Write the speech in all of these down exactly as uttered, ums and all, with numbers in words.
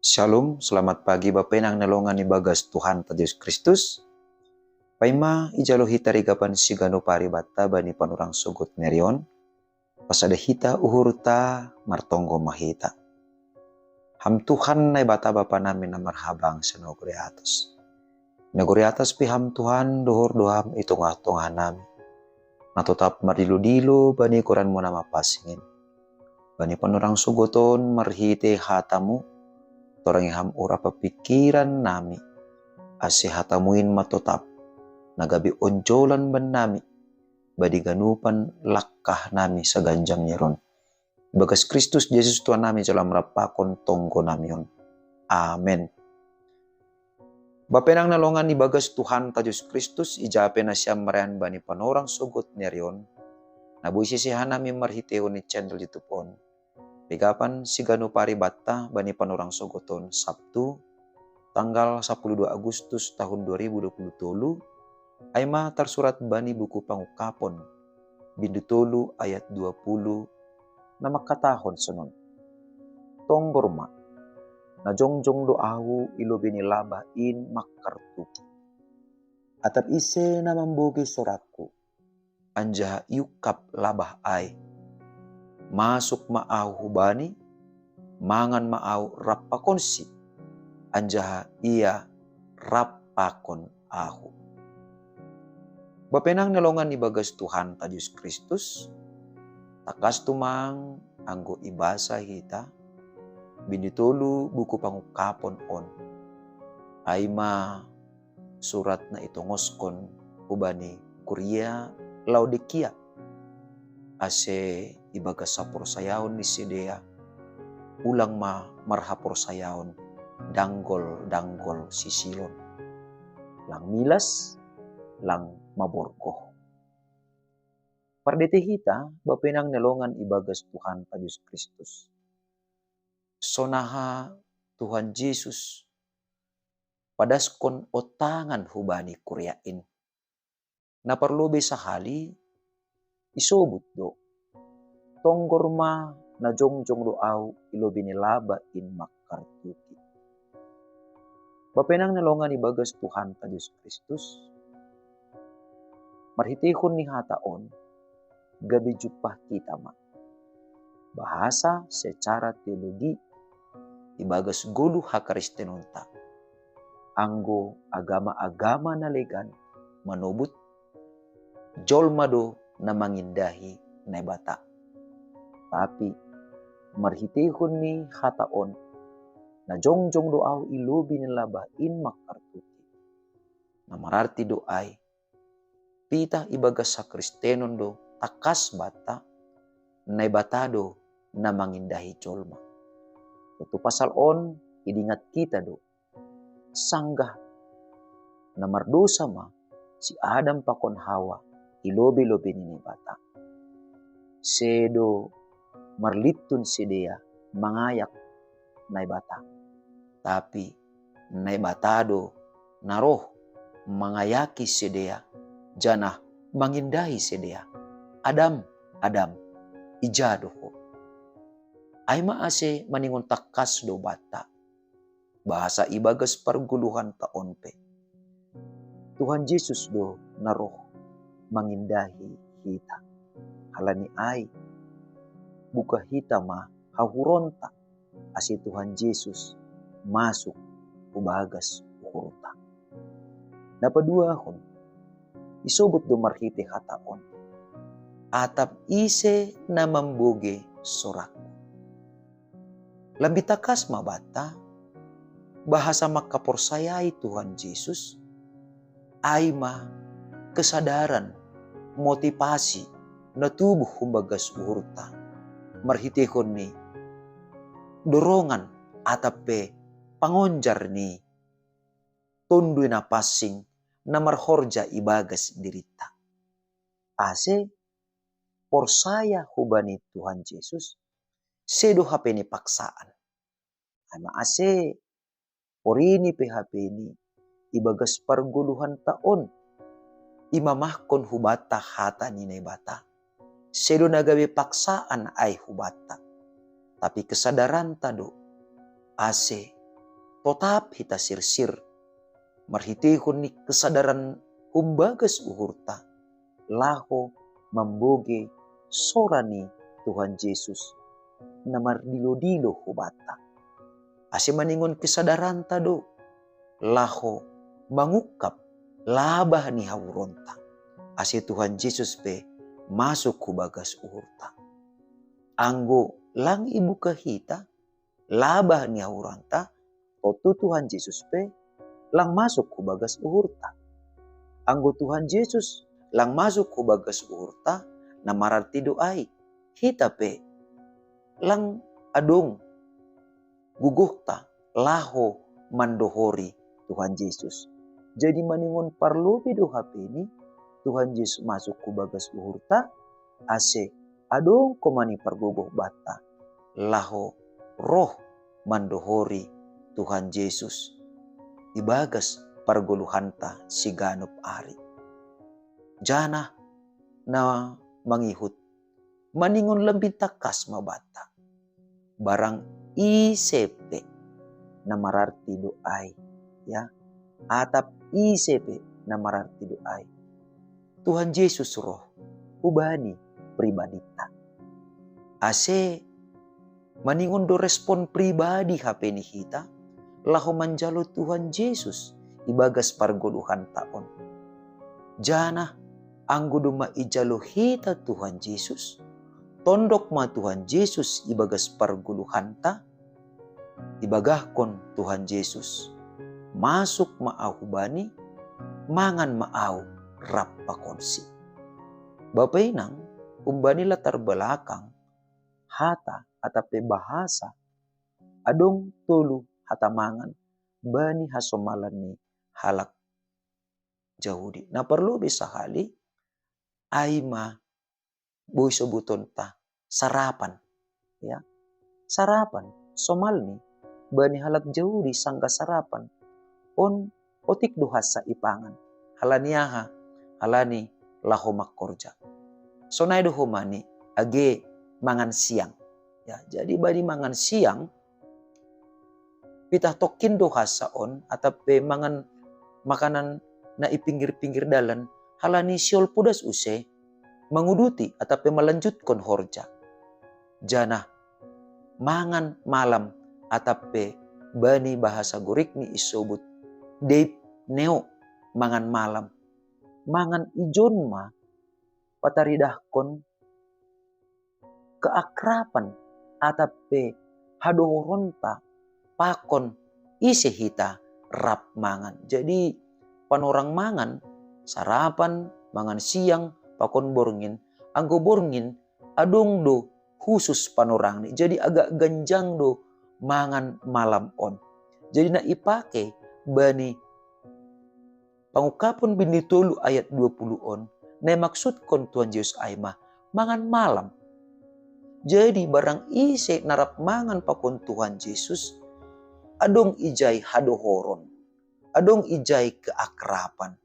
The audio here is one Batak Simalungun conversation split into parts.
Shalom, selamat pagi bapenang na longan ibagas Tuhanta Jesus Kristus. Paima ijalo hita rigapan sigano pari batta bani panurang sogot nerion. Pasada hita uhurta, martonggo mahita. Ham Tuhan Naibata Bapa nami na marhabang senogori atas. Nagori atas pi Ham Tuhan, dohor do Ham i tongah-tongah nami. Na totap mardilo-dilo bani goranmu na mapasingin. Bani panurang sogoton marhite hatamu, torangi Ham ura papikiran nami. Ase hatamu in ma totap, na gabe onjolan bannami, badi ganupan langkah nami saganjang ni ron. Ibagas Kristus Jesus Tuhan nami jala marapakon tonggo nami on. Amen. Bapenang na longan ibagas Tuhanta Jesus Kristus, ijape nasiam marayan bani panorang sogot nerion, na boi sisihan nami marhitehon ni channel YouTube on. Pegapan sigano pari batta bani panorang sogoton Sabtu, tanggal sapuluh dua Agustus tahun dua ribu dua puluh tolu, ai ma tarsurat bani buku Pangungkapon, bindu tolu ayat dua puluh, na mangkatahon sonon. Tonggor ma, na jongjong do ahu i lobei ni labah in mangkartuki. Atap ise na mambogei sorakku, anjaha iungkap labah ai. Masuk ma ahu hubani, mangan ma ahu rap pakonsi, anjaha ia rap pakon ahu. Bapenang na longan ibagas Tuhanta Jesus Kristus, tangkas tumang anggo ibasa hita, bindu tolu buku Pangungkapon on. Ai ma surat na itongoskon hubani kuria Laodikia, ase ibagas haporsayaon ni sidea, ulang ma marhaporsayaon danggol-danggol sisilon. Lang milas, lang maborgoh. Pardete hita, bapenang na longan ibagas Tuhanta Jesus Kristus. Sonaha Tuhan Jesus padaskon ontangan hubani kuria in. Na parlobei sahali, isobut do. Tonggor ma, na jongjong do ahu i lobei ni labah in mangkartuki. Bapenang na longan ibagas Tuhanta Jesus Kristus, marhitehon ni hata on, gabe jumpah hita ma. Bahasa secara teologi, ibagas goluh hakristenonta, anggo agama-agama na legan manobut, jolma do na mangindahi Naibata. Tapi marhitehon ni hata on, na jongjong do ahu i lobei ni labah in mangkartuki, na mararti do ai, pitah ibagas hakristenon do tangkas banta, Naibata do na mangindahi jolma. Tontu pasal on idingat hita do, sanggah na mardosa ma si Adam pakon Hawa i lobei-lobei ni Naibata. Sedo marlintun sidea mangayak Naibata. Tapi Naibata do na roh mangayaki sidea, janah mangindahi sidea. Adam, Adam, ija do ho? Ai ma ase maningon tangkas do banta. Bahasa ibagas pargoluhanta on pe, Tuhan Jesus do na roh mangindahi hita. Halani ai, buka hita ma hahuronta, ase Tuhan Jesus masuk hu bagas uhurta. Na paduahon, isobut do marhite hata on, atap ise na mambogei sorakku. Lambin tangkas ma banta, bahasa mangkaporsayai Tuhan Jesus, ai ma kesadaran, motivasi na tubuh hu bagas uhurta, marhitehon ni dorongan atap pe pangonjar ni Tonduy Napansing na marhorja ibagas dirinta. Ase porsaya hubani Tuhan Jesus, sedo hape ni paksaan. Ai ma ase porini pe hape ni ibagas pargoluhanta on, imamahkon hubanta hata ni Naibata. Sedo na gabe paksaan ai hubanta, tapi kesadaranta do, ase totap hita sirsir marhiteihon ni kesadaran humbagas uhurta, laho mambogei sora ni Tuhan Jesus na mardilo-dilo hubanta. Ase maningon kesadaranta do, laho mangungkap labah ni hauronta, ase Tuhan Jesus pe masuk hubagas uhurta. Anggo lang ibuka hita labah ni hauronta, tontu Tuhan Jesus pe lang masuk hubagas uhurta. Anggo Tuhan Jesus lang masuk hubagas uhurta, na mararti do ai, hita pe lang adong gogohta laho mandohori Tuhan Jesus. Jadi maningon parlobei do hapeni Tuhan Jesus masuk hubagas uhurta, ase adong homa ni pargogoh banta laho roh mandohori Tuhan Jesus ibagas pargoluhanta siganup ari. Janah na mangihut, maningon lambin tangkas ma banta. Barang ise pe na mararti do ai, ya, atap ise pe na mararti do ai, Tuhan Jesus roh hubani pribadinta. Ase maningon do respon pribadi hapeni hita laho manjalo Tuhan Jesus ibagas pargoluhanta on. Janah anggo domma ijalo hita Tuhan Jesus, tondok ma Tuhan Jesus ibagas pargoluhanta, ibagahkon Tuhan Jesus, masuk ma ahu bani, mangan ma ahu rap pakonsi. Bapa inang, humbani latar belakang hata atap pe bahasa, adong tolu hata mangan bani hasomalan ni halak Jahudi. Na parlobei sahali, ai ma boi sobutonta sarapan. Ya. Sarapan, somalni bani halak Jahudi sanggah sarapan on otik do hansa ipangan. Halani aha? Halani laho mangkorja. Sonai do homa ni age mangan siang. Ya, jadi bani mangan siang, pitah tongkin do hansa on, atap pe mangan makanan na i pinggir-pinggir dalan, halani sihol podas use manguduti atap pe malanjutkon horja. Janah mangan malam atap pe bani bahasa Gorikni isobut deipneo, mangan malam. Mangan ijon ma pataridahkon keakraban atap pe hadohoronta pakon ise hita rap mangan. Jadi panorang mangan, sarapan, mangan siang, pakon borngin, anggo borngin, adong do khusus panorangni. Jadi agak ganjang do mangan malam on. Jadi na ipake bani Pangungkapon bindu tolu ayat dua puluh on, na imaksudkon Tuhan Jesus ai ma mangan malam. Jadi barang ise na rap mangan pakon Tuhan Jesus, adong ijai hadohoron, adong ijai keakraban.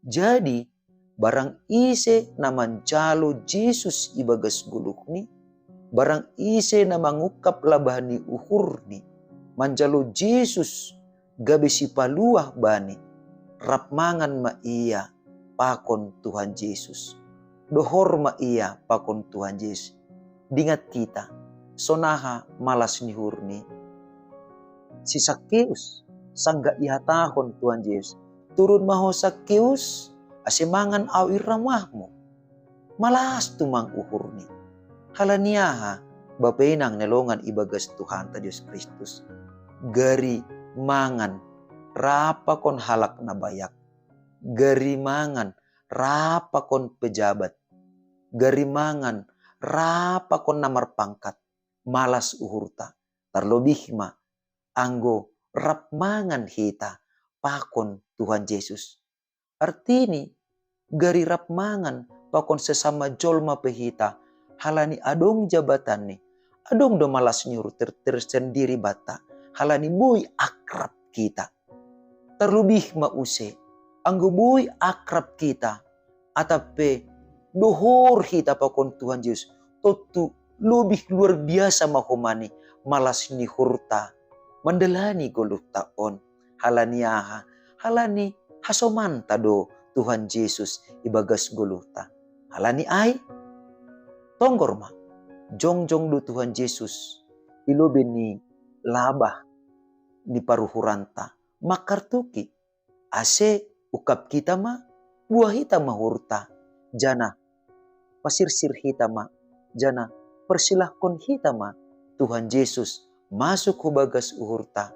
Jadi barang ise na manjalo Jesus ibagas goluhni, barang ise na mangungkap labah ni uhurni, manjalo Jesus gabe sipaluah bani, rap mangan ma ia pakon Tuhan Jesus. Dohor ma ia pakon Tuhan Jesus. Dingat hita, sonaha malas ni uhurni si Sakkeus, sanggah ihatahon Tuhan Jesus, "Turun ma ho Sakkeus, ase mangan ahu i rumahmu." Malas tumang uhurni. Halani aha? Bapa inang na hinaholongan ibagas Tuhanta Jesus Kristus, gari mangan rap pakon halak na bayak, gari mangan rap pakon pejabat, gari mangan rap pakon na marpangkat, malas uhurta. Tarlobih ma anggo rap mangan hita pakon Tuhan Jesus. Artini, gari rap mangan pakon sesama jolma pe hita, halani adong jabatanni, adong do malas ni uhur ter-, tersendiri banta, halani boi akrab hita. Tarlobih ma use, anggo boi akrab hita, atap pe dohor hita pakon Tuhan Jesus, tontu lobih luar biasa ma homa ni malas ni uhurta mandalani goluhta on. Halani aha? Halani hasomanta do Tuhan Jesus ibagas goluhta. Halani ai? Tonggor ma, jongjong do Tuhan Jesus i lobei ni labah ni paruhuranta, mangkartuki, ase ungkap hita ma, buha hita ma uhurta, janah pasirsir hita ma, janah persilahkon hita ma Tuhan Jesus masuk hu bagas uhurta,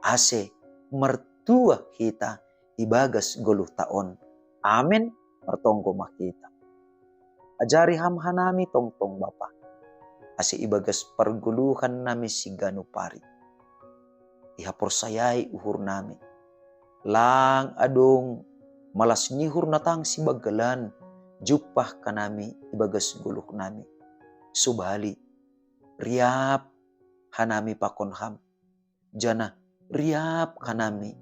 ase martuah hita ibagas goluhta on. Amen. Martonggo ma hita. Ajari Ham hanami tongtong, Bapa, ase ibagas pargoluhan nami siganup ari, ihaporsayai uhur nami, lang adong malas ni uhur na tang sibanggalan jumpah hanami ibagas goluh nami. Subali, riap hanami pakon Ham, janah riap hanami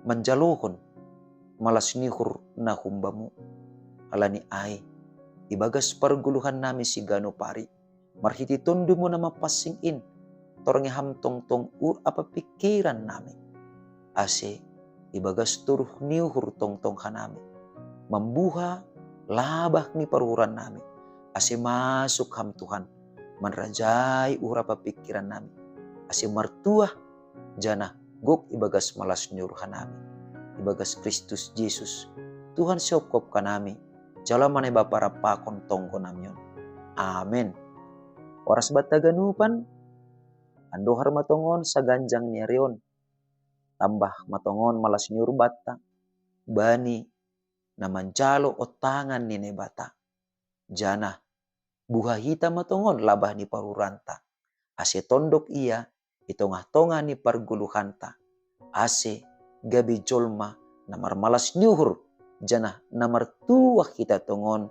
manjalohon malas ni uhur na hum Bamu. Halani ai, ibagas pargoluhan nami siganup ari, marhitei Tondumu na mapansing in, torngi Ham tongtong uhur ampa pingkiran nami, ase ibagas toruh ni uhur tongtong hanami mambuha labah ni paruhuran nami, ase masuk Ham, Tuhan, manrajai uhur ampa pingkiran nami, ase martuah janah gok ibagas malas ni uhur hanami. Ibagas Kristus Jesus, Tuhan sihophop hanami, jalo ma Naibata rap pakon tonggo nami on. Amen. Horas banta haganupan. Andohar ma tongon saganjang ni ari on, tambah ma tongon malas ni uhur banta bani na manjalo ontangan ni Naibata, janah buha hita ma tongon labah ni paruhuranta, ase tondok Ia i tongah-tongah ni pargoluhanta, ase gabe jolma na marmalas ni uhur, janah na martuah hita tongon,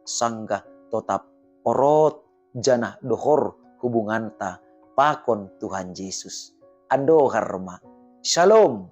sanggah totap orot janah dohor hubunganta pakon Tuhan Jesus. Andohar ma. Shalom.